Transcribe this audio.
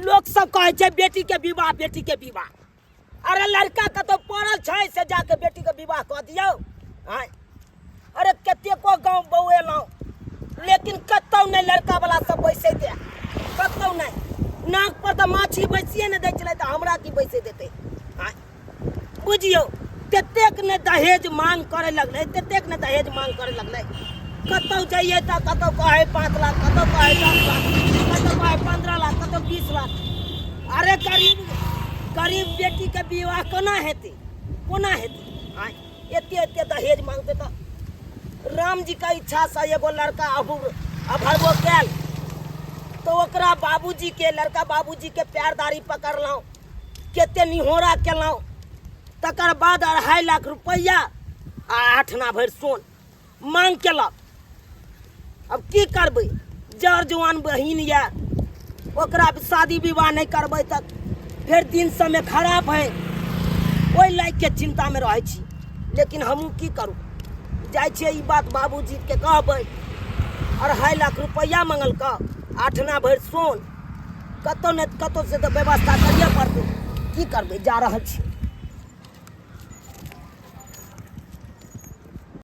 लोक सब कहै छै बेटी के विवाह, बेटी के विवाह। अरे लड़का कतौ पड़ल छै से जाके बेटी के विवाह कऽ दियौ। आँय, अरे कतेको गाँव बौएलहुँ, लेकिन कतौ नहि लड़का वाला सब बैसै दे, कतौ नहि। नाक पर तऽ माछी बैसिए नहि दै छलै, तऽ हमरा की बैसै देतै? आँय, बुझियौ, ततेक ने दहेज मांग करे लगलै, ततेक ने दहेज मांग करे लगलै। कतौ जइए तऽ कतौ कहै 5 लाख, कतौ कहै 10 लाख, कतौ कहै 15 लाख, कतौ 20 लाख। अरे गरीब गरीब बेटीके विवाह कोना हेतै, कोना हेतै? आँय, एते एते दहेज मांगतै तऽ राम जी के इच्छा से एगो लड़का अभरबो कयल, तऽ ओकरा बाबूजी के, लड़का बाबूजी के पैर दाढ़ी पकड़लहुँ, कते निहोरा केलहुँ, तकर बाद 2.5 लाख रुपैआ आ 8 आना भरि सोन मांग केलक। अब की करबै? जर जुआन बहिन यऽ, ओकरा शादी विवाह नहि करबै तऽ फेर दिन समय खराब है, ओहि लायकके चिन्तामे रहै छी। लेकिन हमहूँ की करू? जाइ छियै, ई बात बाबूजीके कहबै। 2.5 लाख रुपैआ मंगलक, 8 आना भरि सोन, कतहु ने कतहु से तऽ व्यवस्था करिए पड़तै। की करबै? जा रहल छी।